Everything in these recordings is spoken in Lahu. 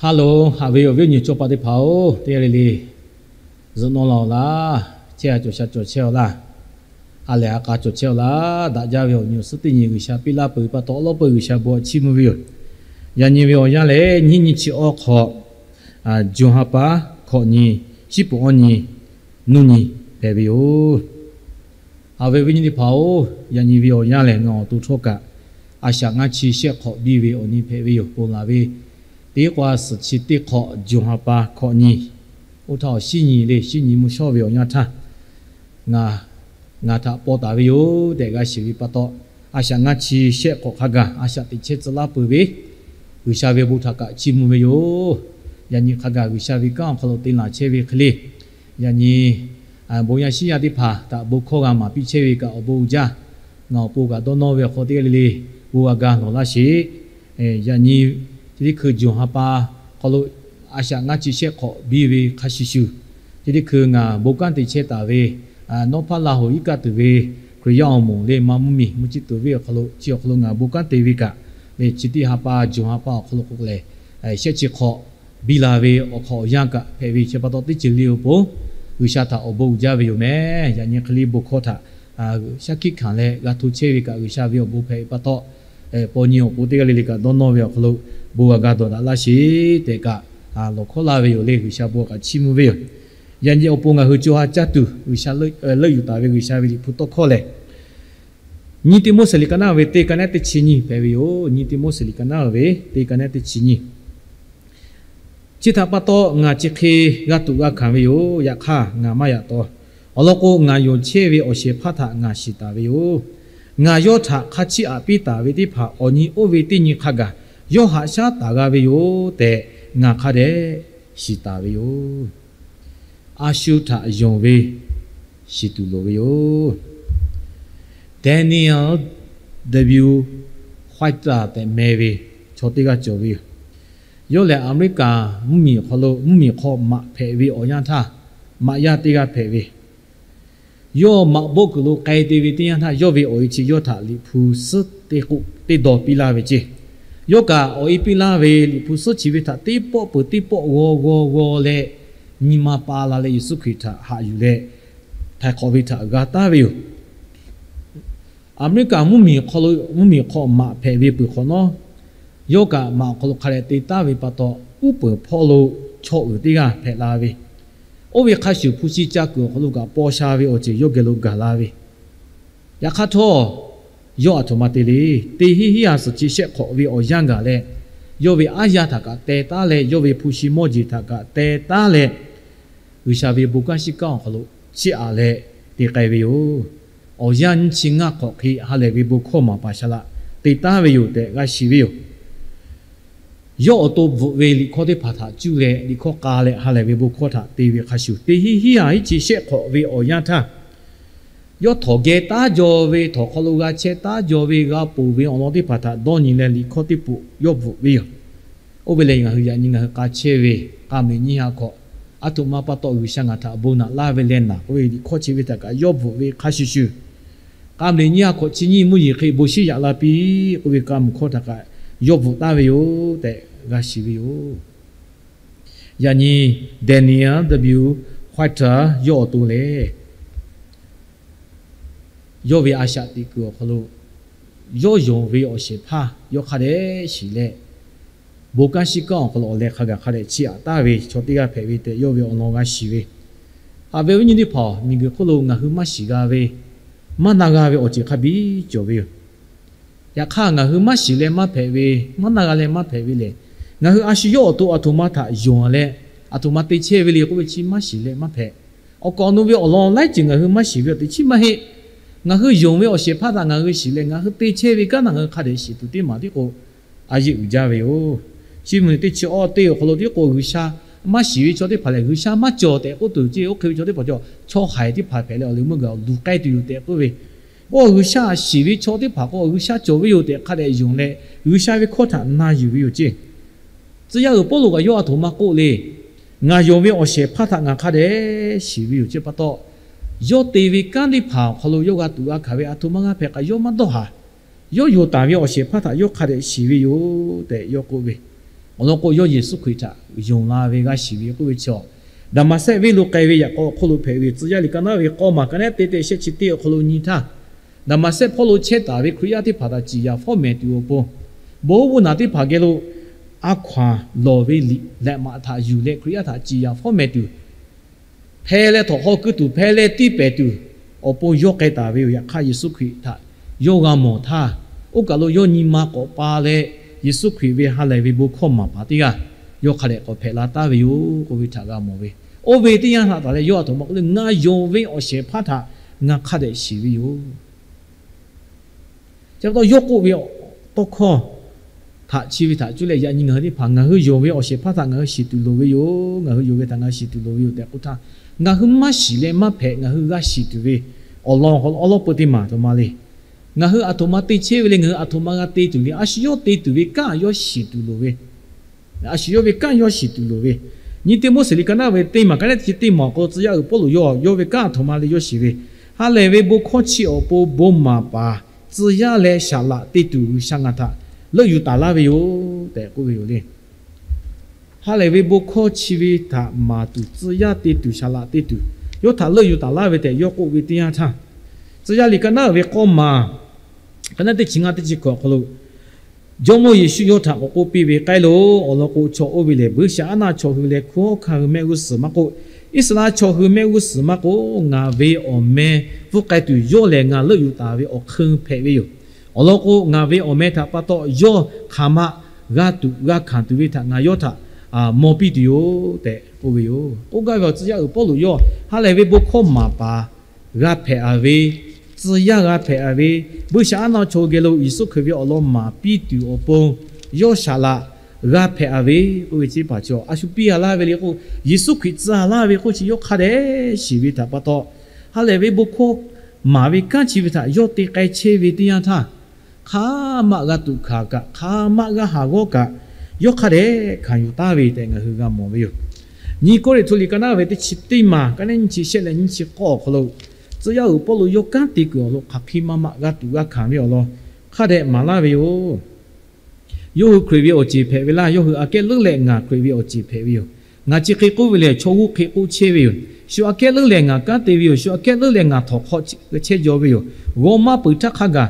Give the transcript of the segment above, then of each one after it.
Hello, haꞈ ve awˬ viˉ awˬ nyi cawˇ paˍ teˇ hpaˍ-oˬ, teˇ g'aˇ le le zuhꞈ naw la-oˬ laˇ. Chehˇ a cawˬ sha cawˬ chehˇ-oˬ laˇ. Ha lehˬ ha k'a cawˬ chehˇ-oˬ laˇ. Daꞈ jaˇ ve awˬ nyi awˬ suhˉ teˇ nyi G'uiˬsha piˇ laˇ peuˬ ve pa taw, awˉ lawˉ peuˬ G'uiˬsha bon htaꞈ chiˇ mvuh ve yoˬ. Yaꞈ nyi ve awˬ yanˇ lehˬ, nyiˇ nyi chi awˇ hk'awꞈ, juˬ ha pa hkawꞈ nyi, shiˉ peuˍ awˇ nyi, nuˇ nyi hpehꞈ ve yoˬ. Haꞈ ve awˬ viˉ nyi teˇ hpaˍ-oˬ, yaꞈ nyi ve awˬ yanˇ lehˬ, ngaˬ awˬ to htawˇ kaꞈ a shaꞈ ngaˇ chi shehˆ hk'awꞈ biˇ ve awˬ nyi hpehꞈ ve yoˬ. Ponˬ laˬ ve teˇ k'o, suhˍ chi teˇ hk'awꞈ, juˬ ha pa hkawꞈ nyi, oˇ htaˇ awˬ shiˉ nyi le, shiˉ nyi mvuhˇ shawˉ ve awˬ yanˇ htaˇ, ngaˬ, ngaˬ htaꞈ paw taˍ ve yoˬ tehꞈ g'a shiˍ ve pa taw, a shaꞈ ngaˇ chi shehˆ hk'awꞈ hk'a gaˬ a shaꞈ teꞈ chehˇ tcuh laˇ peuˬ ve G'uiˬsha ve bon htaꞈ kaꞈ chiˇ mvuh ve yoˬ. Yaꞈ nyi hk'a gaˬ G'uiˬsha ve kanˉ awˬ hk'aw lo te laˬ chehˇ ve hk'e le, yaꞈ nyi bon yaˇ shiˉ yaˇ teˇ hpaˍ htaꞈ bon hkawˇ g'a maˍ piˇ chehˇ ve kaꞈ awˬ bon uiˍ jaˇ. Ngaˬ awˬ pon kaꞈ dawˇ nawˇ ve awˬ hk'aw teˇ g'aˇ le le bon g'a ga lawˬ laˇ sheˍ. Yaꞈ nyi chi teˇ hkui juˬ ha pa hk'aw lo a shaꞈ ngaˇ chi shehˆ hk'awꞈ biˇ ve hk'a shuˍ shuˍ, chi teˇ hkui ngaˬ bon kanˉ te chehˇ taˍ ve, nawˉ hpaˇ Laˇ hoˍ iˉ kaˆ tuˬ ve Hkriꞈ yaˇ awˬ moˍ le, ma mvuhˇmiˬ mvuhˇ ciˇ tuˬ ve awˬ hk'aw lo, chi awˬ hk'aw lo ngaˬ bon kanˉ te ve kaꞈ le, chi teˇ ha pa juˬ ha pa awˬ hk'aw lo k'o lehˬ, shehˆ chi hk'awꞈ biˇ la ve awˬ hk'awꞈ awˬ yanˇ kaꞈ hpehꞈ ve chi pa taw, teˇ ceuˬ le awˬ pon G'uiˬsha htaꞈ awˬ bon uiˍ jaˇ ve yoˬ mehˍ. Yaꞈ nyi hk'e le bon hkawˇ htaꞈ shaˉ hkiˆ hkanˍ leh g'a hto chehˇ ve kaꞈ G'uiˬsha ve awˬ bon hpehꞈ ve pa taw, paw nyi awˬ pon teˇ g'aˇ le le kaꞈ dawˇ nawˇ ve awˬ hk'aw lo bon g'a ga dawˬ daꞈ laˇ sheˍ tehꞈ kaꞈ lawˬ hkawˉ laˇ ve yoˬ le. G'uiˬsha bon kaꞈ chiˇ mvuh ve yoˬ. Yaꞈ nyi awˬ pon ngaˬ hui co ha caˇ tuˬ G'uiˬsha leuˆ yuˬ taˍ ve G'uiˬsha ve liꞈ hpu tawˇ hkawˇ lehˬ, nyi Tiˆmoˉseˍ liꞈ ka naˉ ve teˇ ka naˉ teˇ chi nyi hpehꞈ ve yoˬ. Nyi Tiˆmoˉseˍ liꞈ ka naˉ ve teˇ ka naˉ teˇ chi nyi. Chi htaꞈ pa taw, ngaˬ chi hk'e g'a tuꞈ g'a hkanˍ ve yoˬ. Yaꞈ hk'aˇ, ngaˬ maˇ yaꞈ taw. Awˬ lawn k'o, ngaˬ yonˍ chehˇ ve awˬ shehˍ hpaˇ htaꞈ ngaˬ shiˍ taˍ ve yoˬ. Ngaˬ yawˇ htaꞈ hk'a chiˇ aꞈ piˇ taˍ ve teˇ hpaˍ awˬ nyi oˇ ve teˇ nyi hk'a gaˬ yawˇ haꞈ shaˉ taˍ g'a ve yoˬ tehꞈ, ngaˬ hk'a dehꞈ shiˍ taˍ ve yoˬ. A shu htaꞈ yonˍ ve shiˍ tuˬ loˍ ve yoˬ. Daniel W. White tehꞈ meh ve chaw teˇ g'aˇ cawˬ ve yoˬ. Yawˇ lehˬ, Aˍmeˍriˆkaˍ mvuhˇmiˬ hk'aw lo mvuhˇmiˬ hk'aw maꞈ hpehꞈ ve awˬ yanˇ htaˇ, maꞈ yaˇ teˇ g'aˇ hpehꞈ ve. Yawˇ maꞈ bawˆ kuiˬ lo k'ai te ve teˇ yanˇ htaˇ, yawˇ ve awˬ e chi yawˇ htaꞈ liꞈ hpu suhˉ teˇ k'oˆ teˇ dawˇ piˇ laˇ ve ceˇ. Yawˇ kaꞈ awˬ e piˇ laˇ ve liꞈ hpu suhˉ chi ve htaꞈ teˇ pawˆ peuˬ teˇ pawˆ g'aw g'aw g'aw leh, nyi ma pa la leh Yeˍsuˆ Hkriꞈ htaꞈ haꞈ yuˬ leh, htaiˍ hk'awꞈ ve htaꞈ g'a taˉ ve yoˬ. Aˍmeˍriˆkaˍ mvuhˇmiˬ hk'aw lo, mvuhˇmiˬ hk'aw maꞈ hpehꞈ ve peuˬ hk'awꞈ nawˉ, yawˇ kaꞈ maꞈ awˬ hk'aw lo hk'a dehꞈ te taˉ ve pa taw, uˉ peunˍ hpawˇ lo chaw uiˍ teˇ g'aˇ hpehꞈ la ve. Oˇ ve hk'a shuˍ, hpu shi ca kuiˬ awˬ hk'aw lo kaꞈ paw sha ve awˬ ceuˬ yawˇ geh lo gaˬ la ve. Yaꞈ hk'aˇ htawˇ, yawˇ aˬ htoꞈ ma te le. Teˇ hinˉ hinˉ ha suhˍ chi shehˆ hk'awꞈ ve awˬ yanˇ gaˬ leh, yawˇ ve aˉ yaˇ htaꞈ kaꞈ teh taˉ leh, yawˇ ve hpu shi mawˇ jeˬ htaꞈ kaꞈ teh taˉ leh, G'uiˬsha ve bon kanˉ shiˉ kanˉ awˬ hk'aw lo chiˇ aꞈ leh te k'ai ve yoˬ. Awˬ yanˇ nyiˇ chi ngaˇ hk'awꞈ hk'e ha lehˬ ve bon hkawˇ maˍ paˍ shaˍ laꞈ te taˉ ve yoˬ tehꞈ g'a shiˍ ve yoˬ. Yawˇ awˬ to bvuhꞈ ve liꞈ hkawˇ teˇ hpaˍ htaꞈ cuˇ leh liꞈ hkawˇ k'a leh ha lehˬ ve bon hkawˇ htaꞈ te ve hk'a shuˍ, teˇ hinˉ hinˉ ha hinˉ chi shehˆ hk'awꞈ ve awˬ yanˇ htaˇ, yawˇ htawnˍ geh taˉ jaw ve, htawnˍ hk'aw lo g'a chehˇ taˉ jaw ve, g'a ponˬ ve awˬ lawn teˇ hpaˍ htaꞈ dawˇ nyi leh liꞈ hkawˇ teˇ poꞈ yawˇ bvuhꞈ ve yoˬ. Oˇ ve lehˬ, ngaˬ hui yaꞈ nyi ngaˬ hui k'a chehˇ ve k'a meuꞈ nyiˇ ha hk'awꞈ, aˬ htoꞈ ma pa taw G'uiˬsha ngaˬ htaꞈ bon naꞈ laˇ ve leh naˬ k'oˆ ve liꞈ hkawˇ chi ve htaꞈ kaꞈ yawˇ bvuhꞈ ve hk'a shuˍ shuˍ, k'a meuꞈ nyiˇ ha hk'awꞈ chi nyiˇ mvuhˇ yeˬ hk'e bon shiˉ yaꞈ la piˇ k'oˆ ve k'a meuꞈ hkawˇ htaꞈ kaꞈ yawˇ bvuhꞈ taˍ ve yoˬ tehꞈ g'a shiˍ ve yoˬ. Yaꞈ nyi Daniel W. White yawˇ awˬ to lehˬ, yawˇ ve a shaꞈ teꞈ kuiˬ awˬ hk'aw lo yawˇ yonˍ ve awˬ shehˍ hpaˇ yawˇ hk'a dehꞈ shiˍ leh, bon kanˉ shiˉ kanˉ awˬ hk'aw lo awˬ leh hk'a gaˬ hk'a dehꞈ chiˇ aꞈ taˍ ve chaw teˇ g'aˇ hpehꞈ ve tehꞈ yawˇ ve awˬ lawn g'a shiˍ ve. Haꞈ ve awˬ viˉ nyi teˇ hpaˍ-oˬ, miˬguiˬ hk'oˆ lo ngaˬ hui maˇ shiˍ g'a ve, maˇ na g'a ve awˬ ceuˬ hk'a biˇ cawˬ ve yoˬ. Yaꞈ hk'aˇ, ngaˬ hui maˇ shiˍ leh maˇ hpehꞈ ve, maˇ na g'a leh maˇ hpehꞈ ve lehˬ, ngaˬ hui a shu yawˇ awˬ to aˬ htoꞈ ma htaꞈ yonˍ leh, aˬ htoꞈ ma te chehˇ ve le k'oˆ ve chi maˇ shiˍ leh maˇ hpehꞈ. Awˬ kaˍ awˬ nu ve awˬ lawn laiˉ ceuˬ ngaˬ hui maˇ shiˍ ve awˬ teꞈ chiˉ maˇ heˆ. Ngaˬ hui yonˍ ve awˬ shehˍ hpaˇ htaꞈ ngaˬ hui shiˍ leh ngaˬ hui te chehˇ ve kanˉ htaꞈ ngaˬ hui hk'a dehꞈ shiˍ tuˬ teˇ maˬ tiˉ k'o, a yeˇ uiˍ jaˇ ve yoˬ. Chi mvuhˇ teˇ chi awˇ teˇ awˬ hk'aw lo tiˉ k'o, G'uiˬsha maˇ shiˍ ve chaw teˇ hpaˍ lehˬ, G'uiˬsha maˇ cawˬ tehꞈ k'oˆ tuˬ ceˇ. Oˇ hk'e ve chaw teˇ hpaˍ cawˬ, chaw haiˬ teˇ hpaˍ hpehꞈ leh awˬ leh meuˇ gaˬ awˬ luˬ k'ai tuˬ yoˬ tehꞈ k'oˆ ve. K'o, G'uiˬsha shiˍ ve chaw teˇ hpaˍ k'o, G'uiˬsha cawˬ ve yoˬ tehꞈ hk'a dehꞈ yonˍ leh, G'uiˬsha ve hkawˇ htaꞈ na yuˬ ve yoˬ ceˇ. Tcuh yaˇ uiˍ Pawˇluꞈ kaꞈ yawˇ aˬ htoꞈ ma k'oˆ le. Ngaˬ yonˍ ve awˬ shehˍ hpaˇ htaꞈ ngaˬ hk'a dehꞈ shiˍ ve yoˬ ceˇ pa taw, yawˇ te ve kanˉ teˇ hpaˍ awˬ hk'aw lo yawˇ g'a tuꞈ g'a hkanˍ ve aˬ htoꞈ ma g'a hpehꞈ kaꞈ yawˇ maˇ dawˇ haˍ. Yawˇ yonˍ taˍ ve awˬ shehˍ hpaˇ htaꞈ yawˇ hk'a dehꞈ shiˍ ve yoˬ tehꞈ yawˇ k'oˆ ve. Awˬ lawn k'o, yawˇ Yeˍsuˆ Hkriꞈ htaꞈ yonˍ la ve g'a shiˍ ve k'oˆ ve chi, Daˍmaˍsehˆ venˇ lo k'ai ve yaꞈ k'aw awˬ hk'oˆ lo hpehꞈ ve tcuh yaˇ liꞈ ka naˉ ve k'awˇ maˬ ka naˉ te tehꞈ shehˆ chi teˇ awˬ hk'aw lo nyi htaˇ, Daˍmaˍsehˆ hpawˇ lo chehˇ taˍ ve Hkriꞈ yaˇ teˇ hpaˍ htaꞈ ciˍ yanˍ fawˉ mehˍ tuˬ awˬ pon, bon oˇ bon naˬ teˇ hpaˍ geh lo a hkaw anˬ lawˬ ve liꞈ lehꞈ maꞈ htaꞈ yuˬ leh Hkriꞈ yaˇ htaꞈ ciˍ yanˍ fawˉ mehˍ tuˬ, hpeh leh htawnˍ hk'aw keu tuˬ, hpeh leh tiˇ pehˍ tuˬ awˬ pon yawˇ k'ai taˍ ve yoˬ. Yaꞈ hk'aˇ, Yeˍsuˆ Hkriꞈ htaꞈ yawˇ g'a mawˬ htaˇ, oˇ kaˬ lo yawˇ nyi ma k'awꞈ pa leh, Yeˍsuˆ Hkriꞈ ve ha lehˬ ve bon hkawˇ maˍ paˍ teˇ g'aˇ yawˇ hk'a dehꞈ k'awꞈ hpehꞈ la taˍ ve yoˬ k'oˆ ve htaꞈ g'a mawˬ ve. Oˇ ve teˇ yanˇ htaꞈ taˍ leh, yawˇ aˬ htoꞈ ma k'oˆ le, Ngaˬ yonˍ ve awˬ shehˍ hpaˇ htaꞈ ngaˬ hk'a dehꞈ shiˍ ve yoˬ. Chi pa taw yawˇ k'oˆ ve tawˇ hkawˇ htaꞈ chi ve htaꞈ cuˇ leh yaꞈ nyi ngaˬ hui teˇ hpaˍ ngaˬ hui yonˍ ve awˬ shehˍ hpaˇ htaꞈ ngaˬ hui shiˍ tuˬ loˍ ve yoˬ. Ngaˬ hui yonˍ ve htaꞈ ngaˬ hui shiˍ tuˬ loˍ ve yoˬ tehꞈ k'oˆ htaˇ, ngaˬ hui maˇ shiˍ leh maˇ hpehꞈ, ngaˬ hui g'a shiˍ tuˬ ve awˬ lawn awˬ hk'aw lo awˉ lawˉ peu teˇ maˬ aˬ htoꞈ ma le. Ngaˬ hui aˬ htoꞈ ma te chehˇ ve le, ngaˬ hui aˬ htoꞈ ma g'a te tuˬ le, a shu yawˇ te tuˬ ve kanˉ yawˇ shiˍ tuˬ loˍ ve A shu yawˇ ve kanˉ yawˇ shiˍ tuˬ loˍ ve. Nyi teˇ Moˉseˍ liꞈ ka naˉ ve teˇ maˬ ka naˉ teˇ chi teˇ maˬ awˬ hk'aw lo tcuh yaˇ uiˍ Pawˇluꞈ yawˇ yawˇ ve kanˉ aˬ htoꞈ ma le yawˇ shiˍ ve, ha lehˬ ve bon hkawˇ chi awˬ pon bon maˍ paˍ tcuh yaˇ leh saˍ laꞈ te tuˬ G'uiˬsha ngaˬ htaꞈ leuˆ yuˬ taˍ laˇ ve yoˬ tehꞈ k'oˆ ve yoˬ le. Ha lehˬ ve bon hkawˇ chi ve htaꞈ maˍ tuˬ tcuh yaˇ te tuˬ saˍ laꞈ te tuˬ yawˇ htaꞈ leuˆ yuˬ taˍ laˇ ve tehꞈ yawˇ k'oˆ ve teˇ yanˇ htaˇ, tcuh yaˇ liꞈ ka naˉ ve k'awˇ maˬ ka naˉ teˇ chi ngaˇ teˇ chi hkawꞈ awˬ hk'aw lo Jawˇmawˇ Yeˍsuˆ yawˇ htaꞈ k'awꞈ k'oˆ piˇ ve, K'ai loˬ. Awˬ lawn k'o, chaw oˇ ve lehˬ, Buiˇshaˍaˉnaˆ chaw hui leh hkunˉ hawˉ hkanˇ hui mehˆ g'uˇ suhˍ maˇ k'oˆ, Iˉsaˍreˍlaˆ chaw hui mehˆ g'uˇ suhˍ maˇ k'oˆ, ngaˬ ve awˬ meh pfuhˇ k'ai tuˬ yawˇ lehˬ ngaˬ leuˆ yuˬ taˍ ve awˬ hk'eun hpehꞈ ve yoˬ. Awˬ lawn k'o, ngaˬ ve awˬ meh htaꞈ pa taw yawˇ hk'aˬ ma g'a tuꞈ g'a hkanˍ tuˬ ve htaꞈ ngaˬ yawˇ htaꞈ mawˬ piˇ tuˬ yoˬ tehꞈ k'oˆ ve yoˬ. K'oˆ gaˇ ve awˬ tcuh yaˇ uiˍ Pawˇluꞈ yawˇ ha lehˬ ve bon hkawˇ maˍ paˍ g'a hpehꞈ a ve, tcuh yaˇ g'a hpehꞈ a ve, Buiˇshaˍaˉnaˆ chaw geh lo Yeˍsuˆ Hkriꞈ ve awˬ lawn maˍ piˇ tuˬ awˬ pon yawˇ saˍ laꞈ g'a hpehꞈ a ve k'oˆ ve chi teˇ hpaˍ chi a shu piˇ a laˇ ve le k'o, Yeˍsuˆ Hkriꞈ tcuh a laˇ ve k'oˆ chi yawˇ hk'a dehꞈ shiˍ ve htaꞈ pa taw, ha lehˬ ve bon hkawˇ maˍ ve kanˉ chi ve htaꞈ yawˇ te k'ai chehˇ ve teˇ yanˇ htaˇ, hk'aˬ ma g'a tuꞈ hkanˍ kaꞈ, hk'aˬ ma g'a haˍ g'awˇ kaꞈ, yawˇ hk'a dehꞈ hkanˍ yuˬ taˍ ve tehꞈ ngaˬ hui g'a mawˬ ve yoˬ. Nyi Kawˇrenˍhtuˆ liꞈ ka naˉ ve teˇ chi teˇ maˬ ka naˉ nyiˇ chi shehˆ leh nyiˇ chi k'awˇ awˬ hk'aw lo, tcuh yaˇ uiˍ Pawˇluꞈ yawˇ kanˉ te kuiˬ awˬ hk'aˬ hk'e ma ma g'a tuꞈ g'a hkanˍ ve awˬ lawn hk'a dehꞈ maˍ laˇ ve yoˬ. Yawˇ hui Hkriꞈ ve awˬ ceˬ hpehꞈ ve laˇ. Yawˇ hui aꞈ kehˉ leuˉ leh ngaˬ Hkriꞈ ve awˬ ceˬ hpehꞈ ve yoˬ. Ngaˬ chi hk'e k'oˆ ve lehˬ, chaw g'uˇ hk'e k'oˆ chehˇ ve yoˬ. Shu aꞈ kehˉ leuˉ leh ngaˬ kanˉ te ve yoˬ. Shu aꞈ kehˉ leuˉ leh ngaˬ htawnˍ hk'aw chehˇ jaw ve yoˬ. G'aw maˇ peuˬ htaˇ hk'a gaˬ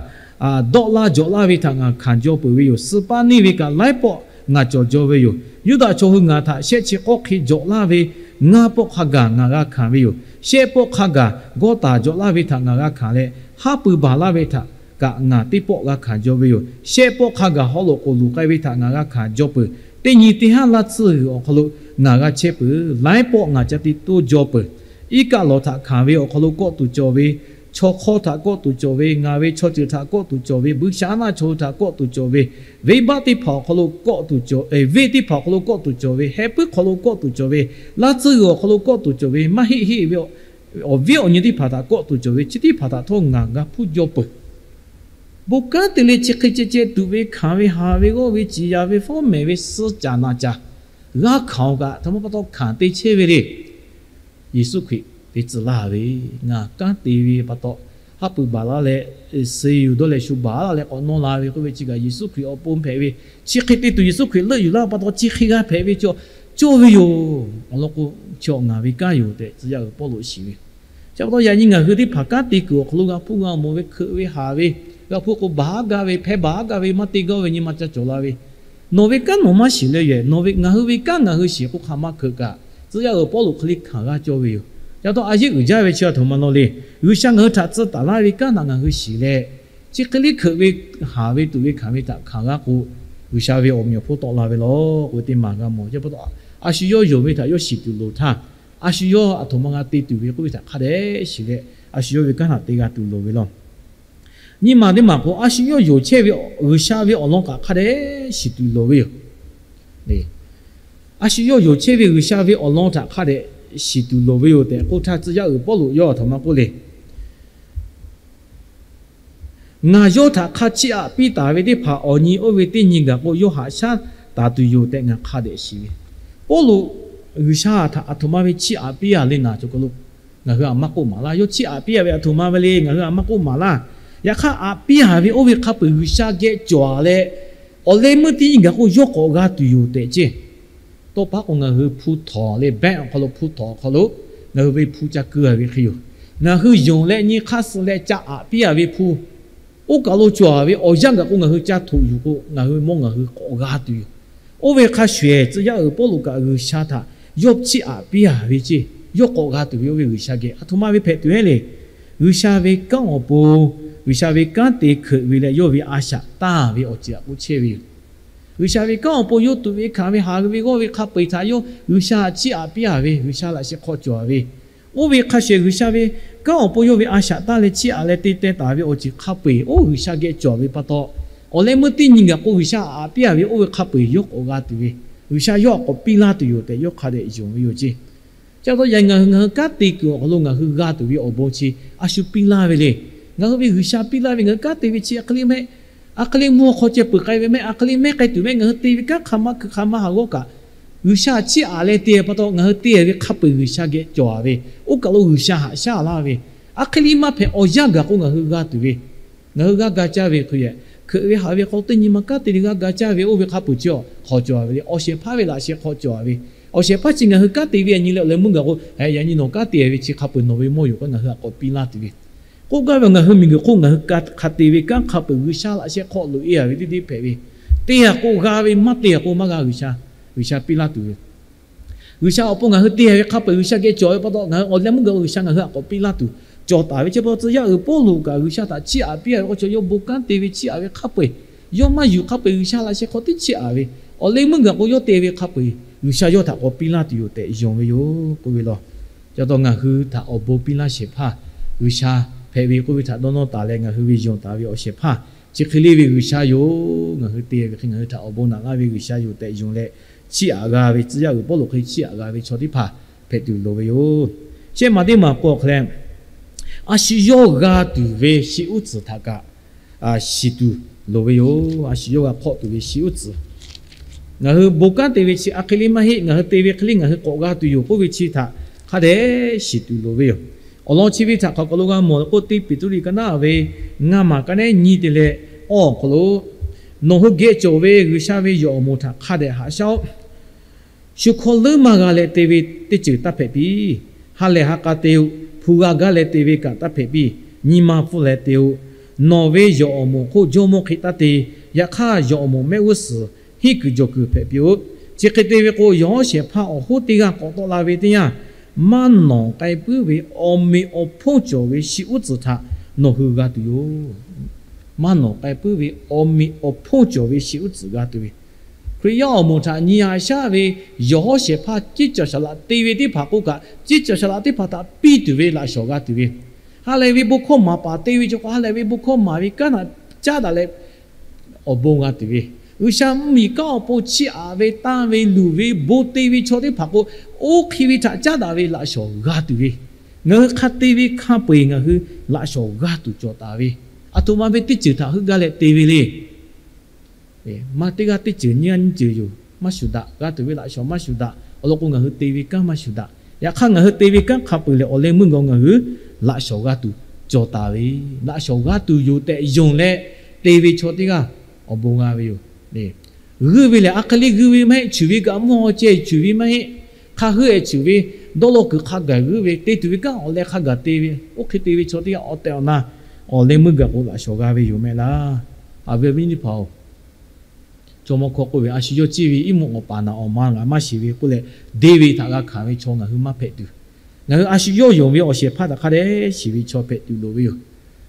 dawˆ laˇ jawꞈ laˇ ve htaꞈ ngaˬ hkanˍ jaw peuˬ ve yoˬ. Suh paˇ neˇ ve kaꞈ laiˉ pawˆ ngaˬ cawˬ jaw ve yoˬ. Yuˇdaꞈ chaw hui ngaˬ htaꞈ shehˆ chi k'awˇ hk'e jawꞈ laˇ ve ngaˇ pawˆ hk'a gaˬ ngaˬ g'a hkanˍ ve yoˬ. Shehˆ pawˆ hk'a gaˬ gawˇ taˍ jawꞈ laˇ ve htaꞈ ngaˬ g'a hkanˍ leh, haˉ pui baˬ laˇ ve htaꞈ kaꞈ ngaˬ teˇ pawˆ g'a hkanˍ jaw ve yoˬ. Shehˆ pawˆ hk'a gaˬ haw loꞈ k'oˍ luˬ k'ai ve htaꞈ ngaˬ g'a hkanˍ jaw peuˬ. Teˇ nyi teˇ haˉ laˇ tsuhˇ g'uiˬ awˬ hk'aw lo ngaˬ g'a chehˇ peuˬ. Laiˉ pawˆ ngaˬ ca te toˇ jaw peuˬ. Iˉ kaˆ lawˬ htaꞈ hkanˍ ve awˬ hk'aw lo kawˆ tuˬ cawˬ ve, chaw hk'awˇ htaꞈ kawˆ tuˬ cawˬ ve, ngaˬ ve chaw ceuˬ htaꞈ kawˆ tuˬ cawˬ ve, Buiˇshaˍaˉnaˆ chaw hui htaꞈ kawˆ tuˬ cawˬ ve, venˇbaˆ teˇ hpaˍ awˬ hk'aw lo kawˆ tuˬ cawˬ, venˇ teˇ hpaˍ awˬ hk'aw lo kawˆ tuˬ cawˬ ve, heh puiˉ hk'aw lo kawˆ tuˬ cawˬ ve, laˇ tsuhˇ g'uiˬ awˬ hk'aw lo kawˆ tuˬ cawˬ ve, maˇ heˆ heˆ ve awˬ viˉ awˬ nyi teˇ hpaˍ htaꞈ kawˆ tuˬ cawˬ ve, chi teˇ hpaˍ htaꞈ htawˇ ngaˬ g'a hpuˇ jaw peuˬ. Bon kanˉ te leh chi hk'e ceh ceh tuꞈ ve hkanˍ ve haˍ ve g'awˇ ve ciˍ yaˍ ve fawˉ mehˍ ve suh caˍ naˍ caˍ g'a hkanˍ-oˬ kaꞈ, htaꞈ ma pa taw hkanˍ te chehˇ ve le. Yeˍsuˆ Hkriꞈ te tcuh laˇ ve, ngaˬ kanˉ te ve pa taw, haˉ pui baˬ laˇ leh, suh yuˬ dawˇ leh shu baˬ laˇ leh k'awꞈ nawˇ la ve k'oˆ ve chi kaꞈ Yeˍsuˆ Hkriꞈ awˬ pon hpehꞈ ve, chi hk'e te tuˬ Yeˍsuˆ Hkriꞈ leuˆ yuˬ laˇ pa taw chi hk'e g'a hpehꞈ ve cawˇ ve yoˬ. Awˬ lawn k'o, chi ngaˬ ve kanˉ yoˬ tehꞈ tcuh yaˇ uiˍ Pawˇluꞈ shiˍ ve, chi pa taw yaꞈ nyi ngaˬ hui teˇ hpaˍ kanˉ te kuiˬ awˬ hk'aw lo g'a hpuˇ g'a mawˬ ve, hkeuꞈ ve haˍ ve, g'a hpuˇ k'o baˬ haˉ gaˇ ve, hpehˇ baˬ haˉ gaˇ ve, maˇ te gaˇ ve nyi ma ca cawˬ la ve, nawˬ ve kanˉ nawˬ maˇ shiˍ leh yoˬ. Nawˬ ve, ngaˬ hui ve kanˉ ngaˬ hui shiˍ k'o hk'aˬ ma hkeuꞈ kaꞈ, tcuh yaˇ uiˍ Pawˇluꞈ hk'e le hkanˍ g'a cawˇ ve yoˬ. Chi pa taw a yeˇ uiˍ jaˇ ve chi a htoꞈ ma law le. G'uiˬsha ngaˬ hui htaꞈ tcuh taˍ laˇ ve kanˉ htaꞈ ngaˬ hui shiˍ leh, chi hk'e le hkeuꞈ ve, haˍ ve, tuꞈ ve, hkanˍ ve htaꞈ hkanˍ g'a k'o, G'uiˬsha ve awˬ meꞈ awˬ hponˇ tawˆ la ve law k'oˆ ve teˇ maˬ g'a mawˬ. Chi pa taw a shu yawˇ yonˍ ve htaꞈ yawˇ shiˍ tuˬ loˍ htaˇ, a shu yawˇ aˬ htoꞈ ma g'a te tuˬ ve k'oˆ ve htaꞈ hk'a dehꞈ shiˍ leh, a shu yawˇ ve kanˉ htaꞈ te g'a tuˬ loˍ ve law. Nyi maˬ teˇ maˬ k'o, a shu yawˇ yonˍ chehˇ ve G'uiˬsha ve awˬ lawn kaꞈ hk'a dehꞈ shiˍ tuˬ loˍ ve yoˬ. A shu yawˇ yonˍ chehˇ ve G'uiˬsha ve awˬ lawn htaꞈ hk'a dehꞈ shiˍ tuˬ loˍ ve yoˬ tehꞈ k'oˆ htaˇ, tcuh yaˇ uiˍ Pawˇluꞈ yawˇ aˬ htoꞈ ma k'oˆ le. Ngaˬ yawˇ htaꞈ hk'a chiˇ aꞈ piˇ taˍ ve teˇ hpaˍ awˬ nyi oˇ ve teˇ nyi gaˬ k'o, yawˇ haꞈ shaˉ taˍ tuˬ yoˬ tehꞈ ngaˬ hk'a dehꞈ shiˍ ve. Pawˇluꞈ G'uiˬsha htaꞈ aˬ htoꞈ ma ve chiˇ aꞈ piˇ a le naˬ cawˬ kaˬ lo ngaˬ hui aˬ maˇ k'oˆ maˍ laˇ. Yawˇ chiˇ aꞈ piˇ a ve aˬ htoꞈ ma ve le ngaˬ hui aˬ maˇ k'oˆ maˍ laˇ. Yaꞈ hk'aˇ, aꞈ piˇ a ve oˇ ve hk'a peuˬ G'uiˬsha geh cawˬ a leh, Awˬ leh meuˇ teˇ nyi gaˬ k'o yawˇ k'awꞈ g'a tuˬ yoˬ tehꞈ ceˇ. Tawˇ pa k'o ngaˬ hui hpu htawˍ leh bank awˬ hk'aw lo, hpu htawˍ awˬ hk'aw lo ngaˬ hui ve hpu ca keu a ve hk'e yoˬ. Ngaˬ hui yonˍ leh nyi hk'aˇ suh leh ca aꞈ piˇ a ve hpu, oˇ kaˬ lo cawˬ ve awˬ yanˇ gaˬ k'o ngaˬ hui ca htoꞈ yuˬ k'o, ngaˬ hui mawˇ ngaˬ hui k'awꞈ g'a tuˬ yoˬ. Oˇ ve hk'a shuˍ ehˍ, tcuh yaˇ uiˍ Pawˇluꞈ kaꞈ G'uiˬsha htaꞈ yawˇ chiˇ aꞈ piˇ a ve ceˇ, yawˇ k'awꞈ g'a tuˬ ve oˇ ve G'uiˬsha geh a htoꞈ ma ve hpehꞈ tuˬ heˆ le. G'uiˬsha ve kanˉ awˬ pon, G'uiˬsha ve kanˉ te hkeuꞈ ve leh yawˇ ve a shaꞈ taˇ ve awˬ ceuˬ aꞈ k'oˆ chehˇ ve yoˬ. G'uiˬsha ve kanˉ awˬ pon yawˇ tuꞈ ve hkanˍ ve haˍ ve g'awˇ ve hk'a peu-eˬ htaꞈ yawˇ G'uiˬsha htaꞈ chiˇ aꞈ piˇ a ve, G'uiˬsha laꞈ sheh hk'aw cawˬ a ve, oˇ ve hk'a shuˍ G'uiˬsha ve kanˉ awˬ pon yawˇ ve a shaꞈ taˇ leh chiˇ aꞈ leh te teh taˍ ve awˬ ceuˬ hk'a peu-eˬ oˇ G'uiˬsha geh cawˬ ve pa taw, awˬ leh meuˇ teˇ nyi gaˬ k'o G'uiˬsha aꞈ piˇ a ve oˇ ve hk'a peu-eˬ yawˇ k'awꞈ g'a tuˬ ve, G'uiˬsha yawˇ htaꞈ k'awꞈ piˇ laˇ tuˬ yoˬ tehꞈ yawˇ hk'a dehꞈ yonˍ ve yoˬ ceˇ. Chi pa taw yaꞈ ngaˬ hui ngaˬ hui kanˉ te kuiˬ awˬ hk'aw lo ngaˬ hui g'a tuˬ ve awˬ bon chi a shu piˇ laˇ ve le. Ngaˬ hui ve G'uiˬsha piˇ laˇ ve ngaˬ hui kanˉ te ve chi a hk'e le mehˆ, a hk'e le mvuhˇ hk'aw ceh peuˬ k'ai ve mehˆ, a hk'e le mehˆ k'ai tuˬ mehˆ, ngaˬ hui te ve kanˉ hk'aˬ ma kuiˬ hk'aˬ ma haˍ g'awˇ kaꞈ, G'uiˬsha chiˇ aꞈ leh te pa taw ngaˬ hui te ve hk'a peu-eˬ G'uiˬsha geh cawˬ a ve, oˇ kaˬ lo G'uiˬsha haꞈ shaˉ laˇ ve, a hk'e le maˇ hpehꞈ awˬ yanˇ gaˬ k'o ngaˬ hui g'a tuˬ ve, ngaˬ hui g'a ga caˇ ve hk'e, hkeuꞈ ve haꞈ ve hk'aw teˇ nyi ma kanˉ te leh g'a ga caˇ ve oˇ ve hk'a peu-eˬ chi hk'aw cawˬ a ve le. Awˬ shehˍ hpaˇ ve laꞈ sheh hk'aw cawˬ a ve, awˬ shehˍ hpaˇ chi ngaˬ hui kanˉ te ve yaꞈ nyi leh awˬ leh meuˇ gaˬ k'o, yaꞈ nyi nawˬ kanˉ te ve chi hk'a peu-eˬ nawˬ ve mawˇ yoˬ k'o ngaˬ hui htaꞈ k'awꞈ piˇ laˇ tuˬ ve, k'oˆ gaˇ ve ngaˬ hui miˬguiˬ hk'oˆ ngaˬ hui hk'a te ve kanˉ hk'a peu-eˬ G'uiˬsha laꞈ sheh hk'aw loꞈ e a ve teˇ deˇ hpehꞈ ve, te a k'o g'a ve, maˇ te a k'o maˇ g'a G'uiˬsha, G'uiˬsha piˇ laˇ tuˬ ve G'uiˬsha awˬ pon ngaˬ hui te ve hk'a peu-eˬ G'uiˬsha geh cawˬ ve pa taw, ngaˬ hui awˬ leh meuˇ gaˬ G'uiˬsha ngaˬ hui htaꞈ k'awꞈ piˇ laˇ tuˬ cawˬ taˍ ve chi pa taw, tcuh yaˇ uiˍ Pawˇluꞈ kaꞈ G'uiˬsha htaꞈ chiˇ aꞈ piˇ a ve k'o, chaw yawˇ bon kanˉ te ve chiˇ aꞈ ve hk'a peu-eˬ, yawˇ maˇ yuˬ hk'a peu-eˬ G'uiˬsha laꞈ sheh hk'aw teˇ chiˇ aꞈ ve, awˬ leh meuˇ gaˬ k'o yawˇ te ve hk'a peu-eˬ G'uiˬsha yawˇ htaꞈ k'awꞈ piˇ laˇ tuˬ yoˬ tehꞈ yonˍ ve yoˬ k'oˆ ve law. Chi pa taw ngaˬ hui htaꞈ awˬ bon piˇ laˇ shehˍ hpaˇ G'uiˬsha hpehꞈ ve k'oˆ ve htaꞈ dawˇ nawˇ taˍ leh ngaˬ hui ve yonˍ taˍ ve awˬ shehˍ hpaˇ chi hk'e le ve G'uiˬsha yoˬ. Ngaˬ hui te ve hk'e ngaˬ hui htaꞈ awˬ bon naꞈ laˇ ve G'uiˬsha yoˬ tehꞈ yonˍ leh, chiˇ aꞈ g'a ve, tcuh yaˇ uiˍ Pawˇluꞈ hk'e chiˇ aꞈ g'a ve chaw teˇ hpaˍ hpehꞈ tuˬ loˍ ve yoˬ. Shehˆ maˬ teˇ maˬ k'o hk'e leh, a shu yawˇ g'a tuˬ ve shi uˉ tcuhˍ htaꞈ kaꞈ shiˍ tuˬ loˍ ve yoˬ. A shu yawˇ g'a hk'awˆ tuˬ ve shi uˉ tcuhˍ, ngaˬ hui bon kanˉ te ve chi a hk'e le maˇ heˆ, ngaˬ hui te ve hk'e le ngaˬ hui k'awꞈ g'a tuˬ yoˬ k'oˆ ve chi htaꞈ hk'a dehꞈ shiˍ tuˬ loˍ ve yoˬ. Awˬ lawn chi ve htaꞈ hk'aˬ hk'aw lo g'a mawˬ k'o, teˇ Peˍtruˆ liꞈ ka naˉ ve ngaˇ maˬ ka nehˉ nyi te leh awˬ hk'aw lo, nawˬ hui geh cawˬ ve G'uiˬsha ve yawˬ awˬ moˍ htaꞈ hk'a dehꞈ haꞈ shaˉ-oˆ. Shu hkawˇ leuˉ maˇ g'a leh te ve teˇ ceuˬ taˇ hpehꞈ piˇ. Ha lehˬ ha k'a te-o. Hpu g'a gaˇ leh te ve kaꞈ taˇ hpehꞈ piˇ. Nyi ma pfuhˇ leh te-o. Nawˬ ve yawˬ awˬ moˍ hk'oˆ jawˇmawˇ hk'e taˇ te. Yaꞈ hk'aˇ, yawˬ awˬ moˍ mehˆ g'uˇ suhˍ henˇ kuiˬ jawˬ kuiˬ hpehꞈ piˇ-oˆ. Chi hk'e te ve k'o, yawˬ hawˉ shehˍ hpaˇ awˬ hoˉ teˇ g'aˇ k'awꞈ tawˆ la ve teˇ yanˇ, maˇ nawˬ k'ai puiˉ ve awˬ meꞈ awˬ hponˇ cawˬ ve shi uˉ tcuhˍ htaꞈ nawˬ hui g'a tuˬ yoˬ. Maˇ nawˬ k'ai puiˉ ve awˬ meꞈ awˬ hponˇ cawˬ ve shi uˉ tcuhˍ g'a tuˬ ve, Hkriꞈ yaˇ awˬ moˍ htaꞈ nyi haꞈ shaˉ ve yawˬ hawˉ shehˍ hpaˇ ceˇ cawˬ shaˍ laꞈ te ve teˇ hpaˍ k'oˆ kaꞈ, ceˇ cawˬ shaˍ laꞈ teˇ hpaˍ htaꞈ piˇ tuˬ ve laꞈ shawˍ g'a tuˬ ve, ha lehˬ ve bon hkawˇ maˍ paˍ te ve chaw k'o, ha lehˬ ve bon hkawˇ maˍ ve kanˉ htaꞈ caˉ daꞈ leh awˬ bon g'a tuˬ ve, G'uiˬsha mvuhˇmiˬ kanˉ awˬ pon chiˇ aꞈ ve tanˇ ve luˬ ve bon te ve chaw teˇ hpaˍ k'o, oˇ hk'e ve htaꞈ caˉ daꞈ ve laꞈ shawˍ g'a tuˬ ve, ngaˬ hui hk'a te ve hk'a peu-eˬ ngaˬ hui laꞈ shawˍ g'a tuˬ cawˬ taˍ ve, aˬ htoꞈ ma ve teˇ ceuˬ htaꞈ heuˆ gaˇ leh te ve le. Maˇ teˇ g'aˇ teˇ ceuˬ nyiˇ g'aˇ nyiˇ ceuˬ yoˬ. Maˇ shuˍ daꞈ, g'a tuˬ ve laꞈ shawˍ maˇ shuˍ daꞈ. Awˬ lawn k'o, ngaˬ hui te ve kanˉ maˇ shuˍ daꞈ. Yaꞈ hk'aˇ, ngaˬ hui te ve kanˉ hk'a peu-eˬ lehˬ, awˬ leh meuˇ gaˬ ngaˬ hui laꞈ shawˍ g'a tuˬ cawˬ taˍ ve, laꞈ shawˍ g'a tuˬ yoˬ tehꞈ yonˍ leh te ve chaw teˇ g'aˇ awˬ bon g'a ve yoˬ. G'uiˇ ve lehˬ, a hk'e le g'uiˇ ve maˇ heˆ. Cuˬ ve kaꞈ mvuhˇ haw ceh cuˬ ve maˇ heˆ. Hk'a heuˆ-ehˍ cuˬ ve, dawˇ law kuiˬ hk'a gaˬ g'uiˇ ve, te tuˬ ve kanˉ awˬ leh hk'a gaˬ te ve, oˇ hk'e te ve chaw teˇ g'aˇ awˬ tehˬ awˬ na awˬ leh meuˇ gaˬ k'o laꞈ shawˍ g'a ve yoˬ mehˆ laˇ. Awˬ viˉ awˬ nyi teˇ hpaˍ-oˬ, chaw mawˇ hkawˇ k'oˆ ve, a shu yawˇ ceˇ ve iˉ mvuhˇ awˬ paˍ naꞈ awˬ ma ngaˬ maˇ shiˍ ve k'oˆ leh, deˇ ve htaꞈ g'a hkanˍ ve chaw ngaˬ hui maˇ hpehꞈ tuˬ, ngaˬ hui a shu yawˇ yonˍ ve awˬ shehˍ hpaˇ htaꞈ hk'a dehꞈ shiˍ ve chaw hpehꞈ tuˬ loˍ ve yoˬ.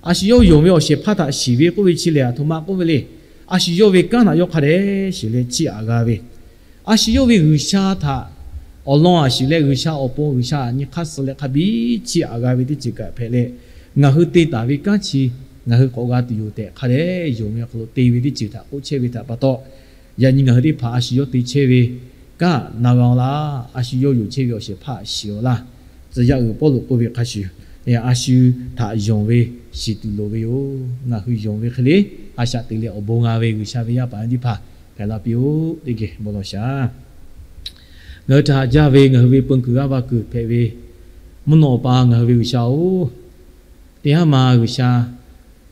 A shu yawˇ yonˍ ve awˬ shehˍ hpaˇ htaꞈ shiˍ ve k'oˆ ve chi lehˬ, aˬ htoꞈ ma k'oˆ ve le. A shu yawˇ ve kanˉ htaꞈ yawˇ hk'a dehꞈ shiˍ leh chiˇ aꞈ g'a ve, a shu yawˇ ve G'uiˬsha htaꞈ awˬ lawn a shiˍ leh G'uiˬsha awˬ pon G'uiˬsha nyi hk'aˇ suh leh hk'a biˇ chiˇ aꞈ g'a ve teˇ ceuˬ kaꞈ hpehꞈ leh, ngaˬ hui te taˍ ve kanˉ chi ngaˬ hui k'awꞈ g'a tuˬ yoˬ tehꞈ hk'a dehꞈ yonˍ ve awˬ hk'aw lo te ve teˇ ceuˬ htaꞈ k'oˆ chehˇ ve htaꞈ pa taw, yaꞈ nyi ngaˬ hui teˇ hpaˍ a shu yawˇ te chehˇ ve kanˉ na g'a-oˬ laˇ. A shu yawˇ yonˍ chehˇ ve awˬ shehˍ hpaˇ shiˍ-oˬ laˇ. Tcuh yaˇ uiˍ Pawˇluꞈ k'oˆ ve hk'a shuˍ, a shu htaꞈ yonˍ ve shiˍ tuˬ loˍ ve yoˬ. Ngaˬ hui yonˍ ve hk'e le, a shaꞈ te leh awˬ bon g'a ve G'uiˬsha ve yaˇ paˍ yaˇ teˇ hpaˍ hpehꞈ la piˇ-oˆ. Teˇ geh bon lawˬ shaˍ. Ngaˬ hui htaꞈ haꞈ jaˇ ve ngaˬ hui ve peu kuiˬ g'aˇ va kuiˬ hpehꞈ ve mvuhˇ naw awˬ pa ngaˬ hui ve G'uiˬsha-oˬ, teˇ haˉ ma G'uiˬsha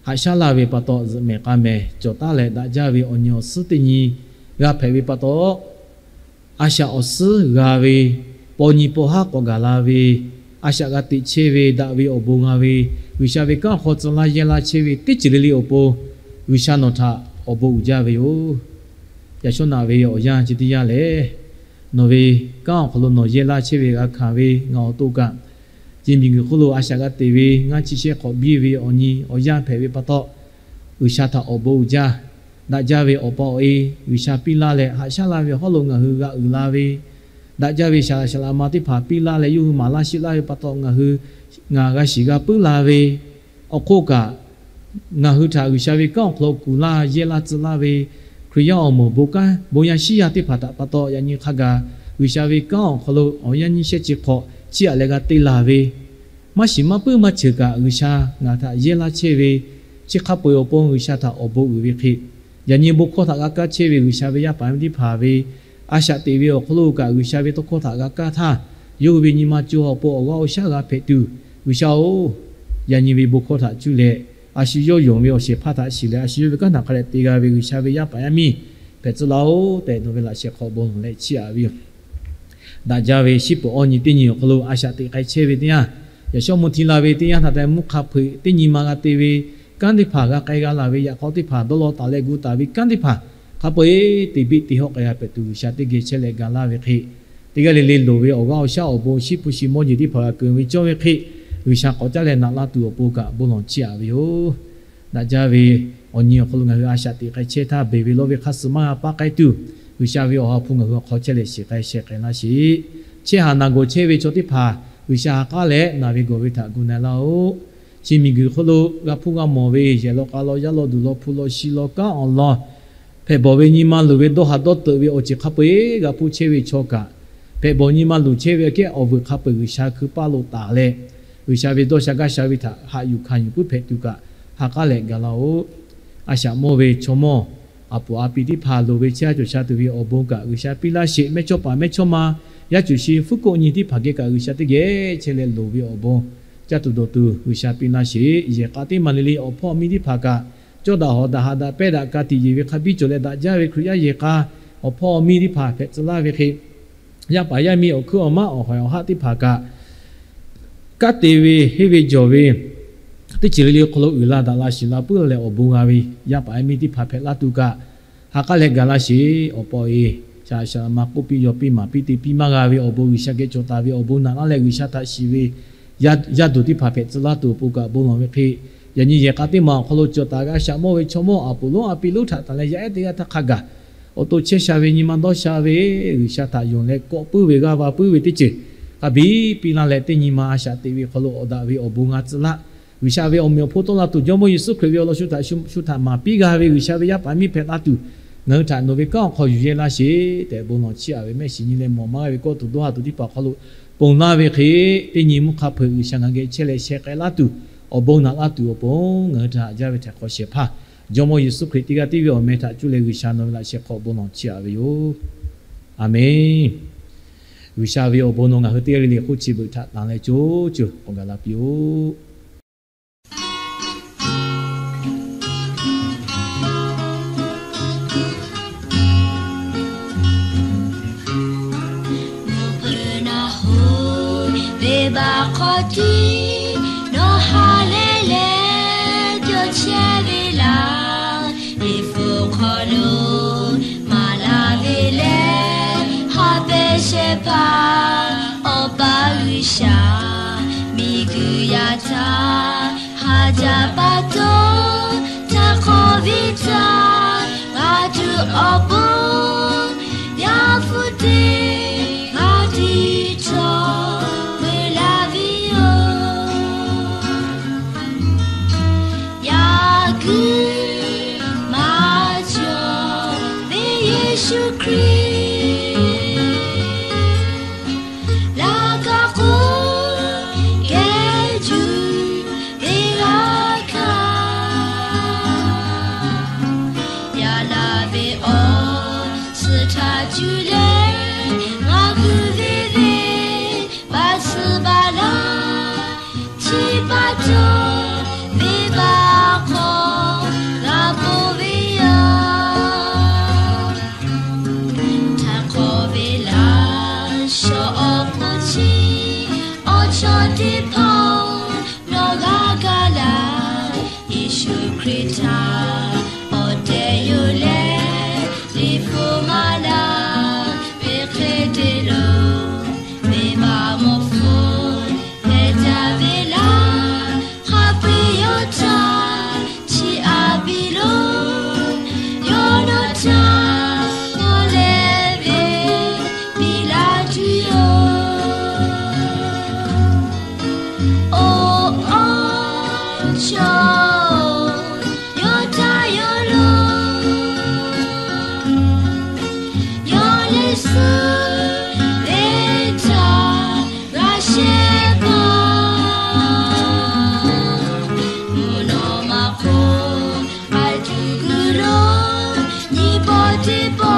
haꞈ shaˉ laˇ ve pa taw, zuhꞈ mehˍ k'a mehˍ cawˬ taˉ leh daꞈ jaˇ ve awˬ nyi awˬ suhˉ teˇ nyi g'a hpehꞈ ve pa taw, a shaꞈ awˬ suhˉ g'a ve, paw nyi paw haˉ k'awꞈ gaˬ la ve, a shaꞈ g'a teꞈ chehˇ ve daꞈ ve awˬ bon g'a ve, G'uiˬsha ve kanˉ awˬ hk'aw tcuh laˇ yehˇ laˇ chehˇ ve teˇ ceuˬ le le awˬ pon, G'uiˬsha nawˬ htaꞈ awˬ bon uiˍ jaˇ ve yoˬ. Yaꞈ shawˉ naꞈ ve awˬ yanˇ chi teˇ yanˇ lehˬ, nawˬ ve kanˉ awˬ hk'aw lo nawˬ yehˇ laˇ chehˇ ve g'a hkanˍ ve ngaˬ awˬ to kaꞈ, chi miˬguiˬ hk'oˆ lo a shaꞈ g'a teꞈ ve ngaˇ chi shehˇ hk'awꞈ biˇ ve awˬ nyi awˬ yanˇ hpehꞈ ve pa taw, G'uiˬsha htaꞈ awˬ bon uiˍ jaˇ. Daꞈ jaˇ ve awˬ pa awˬ e G'uiˬsha piˇ laˇ leh, haꞈ shaˉ laˇ ve hawˉ lo ngaˬ hui g'a uiˍ la ve, daꞈ jaˇ ve shaˍ laꞈ shaˍ laꞈ ma teˇ hpaˍ piˇ laˇ leh yawˇ hui maˍ laˇ sheˆ laˇ ve pa taw, ngaˬ hui ngaˬ g'a shiˍ g'a puiˉ la ve awˬ hk'oˆ kaꞈ, ngaˬ hui htaꞈ G'uiˬsha ve kanˉ awˬ hk'aw lo kuˬ laˇ yehˇ laˇ tcuh laˇ ve Hkriꞈ yaˇ awˬ moˍ bon kanˉ bon yaˇ shiˉ yaˇ teˇ hpaˍ htaꞈ pa taw, yaꞈ nyi hk'a gaˬ G'uiˬsha ve kanˉ awˬ hk'aw lo awˬ yanˇ nyiˇ shehˆ chi hk'awꞈ chiˇ aꞈ leh g'a te laˬ ve, maˇ shiˍ maˇ puiˉ maˇ ceuˬ kaꞈ G'uiˬsha ngaˬ htaꞈ yehˇ laˇ chehˇ ve, chi hk'a peu-eˬ awˬ pon G'uiˬsha htaꞈ awˬ bon uiˍ ve hk'e, yaꞈ nyi bon hkawˇ htaꞈ g'a kaˇ chehˇ ve G'uiˬsha ve yaˇ paˍ yaˇ miˇ teˇ hpaˍ ve a shaꞈ teꞈ ve awˬ hk'aw lo kaꞈ, G'uiˬsha ve tawˇ hkawˇ htaꞈ g'a kaˇ htaˇ, yawˇ hui ve nyi ma co awˬ pon awˬ g'aˇ awˬ shaˉ g'a hpehꞈ tuˬ, G'uiˬsha-oˬ, yaꞈ nyi ve bon hkawˇ htaꞈ cuˇ leh, a shu yawˇ yonˍ ve awˬ shehˍ hpaˇ htaꞈ shiˍ leh, a shu yawˇ ve kanˉ htaꞈ hk'a dehꞈ te g'a ve G'uiˬsha ve yaˇ paˍ yaˇ miˇ hpehꞈ tcuh laˇ-oˆ tehꞈ, nawˬ ve laꞈ sheh hk'aw bon lawˬ leh chiˇ aꞈ ve yoˬ. Daꞈ jaˇ ve shiˉ peuˬ awˇ nyi teˇ nyi awˬ hk'aw lo a shaꞈ teꞈ k'ai chehˇ ve teˇ yanˇ, yaꞈ shawˉ mvuh hti la ve teˇ yanˇ htaꞈ tehꞈ mvuhˇ hk'a hpeuꞈ teˇ nyi ma g'a te ve kanˉ teˇ hpaˍ g'a k'ai g'a laˬ ve, yaꞈ hk'aw teˇ hpaˍ dawˇ law taˍ leh gu taˍ ve kanˉ teˇ hpaˍ hk'a peu-eˬ te biˆ te hawˆ k'ai g'a hpehꞈ tuˬ, G'uiˬsha teˇ geh chehˇ leh ga laˇ ve hk'e, teˇ g'aˇ le le loˍ ve awˬ g'aˇ awˬ shaˉ awˬ bon shiˉ hpu shi mawˇ jeˬ teˇ hpaˍ g'a keunˍ ve cawˇ ve hk'e, G'uiˬsha k'awꞈ caˉ leh naꞈ laˇ tuˬ awˬ pon kaꞈ bon lawˬ chiˇ aꞈ ve yoˬ. Daꞈ jaˇ ve awˬ nyi awˬ hk'aw lo ngaˬ hui a shaꞈ teꞈ k'ai chehˇ htaˇ, beˬ ve lawˇ ve hk'a suhˍ maˇ g'a paˇ k'ai tuˬ, G'uiˬsha ve awˬ ha hpu ngaˬ hui awˬ hk'aw chehˇ leh shiˍ k'ai sheh k'ai laˇ sheˍ. Chehˇ haˍ naˬ gawˬ chehˇ ve chaw teˇ hpaˍ G'uiˬsha ha k'aˉ leh naˬ ve gawˬ ve htaꞈ gu na laˇ-oˆ. Chi miˬguiˬ hk'oˆ lo g'a hpuˇ g'a mawˬ ve yehˬ law k'a law yaˇ law duˬ law hpu law shi law kanˉ awˬ lawn hpehꞈ bawˬ ve nyi ma luˬ ve dawˇ ha dawˇ teuꞈ ve awˬ ceuˬ hk'a peu-eˬ g'a hpuˇ chehˇ ve chaw kaꞈ, hpehꞈ bawˬ nyi ma luˬ chehˇ ve aꞈ kehˉ awˬ vuiˬ hk'a peu-eˬ G'uiˬsha hkui paˇ lo taˍ leh, G'uiˬsha ve dawˇ sha gaˇ sha ve htaꞈ haꞈ yuˬ hkanˍ yuˬ puiˉ hpehꞈ tuˬ kaꞈ, ha k'aˉ leh ga laˇ-oˆ. A shaꞈ mawˇ ve chaw mawˇ a puˍ a pi teˇ hpaˍ loˍ ve chehˇ a cawˬ sha tuˬ ve awˬ bon kaꞈ G'uiˬsha piˇ laˇ sheˍ. Mehˇchawˇpaˍ mehˇchawˇma yaˇ cuˬ shi hpfuhˇ kawˆ nyi teˇ hpaˍ geh kaꞈ G'uiˬsha teˇ geh chehˇ leh loˍ ve awˬ bon caˇ tuˬ dawˬ tuˬ G'uiˬsha piˇ laˇ sheˍ. Yehˬ k'a teˇ maˬ le le awˬ hpawˇ awˬ miˇ teˇ hpaˍ kaꞈ, cawˇ daꞈ hawˍ daꞈ haꞈ daꞈ pehˇ daꞈ ka tiꞈ yeˬ ve hk'a biˇ cawˬ leh daꞈ jaˇ ve Hkriꞈ yaˇ yehˬ k'a awˬ hpawˇ awˬ miˇ teˇ hpaˍ hpehꞈ tcuh laˇ ve hk'e, yaˇ paˍ yaˇ miˇ awˬ hkuiˉ awˬ maˉ awˬ hawehˍ awˬ haˆ teˇ hpaˍ kaꞈ, kanˉ te ve henˇ ve jawˬ ve teˇ ceuˬ le le awˬ hk'aw lo uiˍ la daꞈ la shiˍ la puiˉ la leh awˬ bon g'a ve yaˇ paˍ yaˇ miˇ teˇ hpaˍ hpehꞈ laˇ tuˬ kaꞈ, ha k'aˉ leh ga laˇ sheˍ. Awˬ pa awˬ e shaˍ laꞈ shaˍ laꞈ ma k'oˆ piˇ yaw piˇ maˍ piˇ te piˇ maˇ g'a ve awˬ bon G'uiˬsha geh cawˬ taˍ ve awˬ bon naꞈ laˇ leh G'uiˬsha htaꞈ shiˍ ve yaˇ duˬ teˇ hpaˍ hpehꞈ tcuh laˇ tuˬ awˬ pon kaꞈ bon lawˬ ve hk'e, yaꞈ nyi yehˬ k'a teˇ maˬ awˬ hk'aw lo cawˬ taˍ g'a shaꞈ mawˇ ve chaw mawˇ a poˍ lonˉ a pi lonˉ htaꞈ tanˬ leh yaˇ ehˉ teˇ g'aˇ htaˇ hk'a gaˬ awˬ to chehˇ sha ve nyi ma dawˇ sha ve G'uiˬsha htaꞈ yonˍ leh kawˆ puiˉ ve g'aˇ va puiˉ ve teˇ ceuˬ hk'a biˇ piˇ laˇ leh, teˇ nyi ma a shaꞈ teꞈ ve hk'aw lo awˬ daꞈ ve awˬ bon g'a tcuh laˇ. G'uiˬsha ve awˬ meꞈ awˬ hponˇ tawˆ la tuˬ Jawˇmawˇ Yeˍsuˆ Hkriꞈ ve awˬ lawn shu htaꞈ shu htaꞈ maˍ piˇ g'a ve G'uiˬsha ve yaˇ paˍ miˇ hpehꞈ la tuˬ, ngaˬ hui htaꞈ nawˬ ve kanˉ awˬ hk'aw yuˬ yehˇ laˇ sheˍ tehꞈ bon lawˬ chiˇ aꞈ ve mehˆ shiˍ nyi leh mawˬ maˇ g'a ve kawˇ tuˬ dawˇ ha tuˬ teˇ hpaˍ awˬ hk'aw lo ponˬ laˇ ve hk'e, teˇ nyi mvuhˇ hk'a hpeuꞈ G'uiˬsha ngaˬ geh chehˇ leh sheh k'ai laˇ tuˬ awˬ bon naꞈ laˇ tuˬ awˬ pon ngaˬ hui htaꞈ haꞈ jaˇ ve htaiˍ hk'awꞈ shehˍ hpaˇ Jawˇmawˇ Yeˍsuˆ Hkriꞈ teˇ g'aˇ tiˉ ve awˬ meh htaꞈ cuˇ leh G'uiˬsha nawˬ ve laꞈ sheh hk'aw bon lawˬ chiˇ aꞈ ve yoˬ. A menˬ. G'uiˬsha ve awˬ bon nawˬ ngaˬ hui teˇ g'aˇ le le hk'oˆ chi beuꞈ htaꞈ tanˬ leh co ceuˬ k'awꞈ gaˬ la piˇ-oˆ. Nawˬ hui venˇbaˆ hk'aw tiˉ nawˬ ha lehˬ leh cawˬ chehˇ ve laˇ. Liꞈ hpu hk'aw lo maˍ laˇ ve lehˬ, ha pehˇ shehˍ hpaˇ Awˬ pa G'uiˬsha, miˬguiˬ yaˇ htaꞈ ha jaˇ pa taw, htaꞈ hk'awꞈ ve htaꞈ g'a tuˬ awˬ pon, yaˇ hpu teˇ g'aˇ tiˉ cawˬ peuˬ laˇ ve yoˬ. Yaꞈ kuiˬ maˇ cawˬ ve Yeˍsuˆ Hkriꞈ, laꞈ ka k'oˆ geh juˇ ve g'a hkanˍ, yaꞈ la ve awˬ suhˍ htaꞈ cuˇ leh ngaˬ hui ve venˇbaˆ tsuhˇ baˬ laˇ. Chi pa taw venˇbaˆ hk'aw lo, nyi paw teˇ paw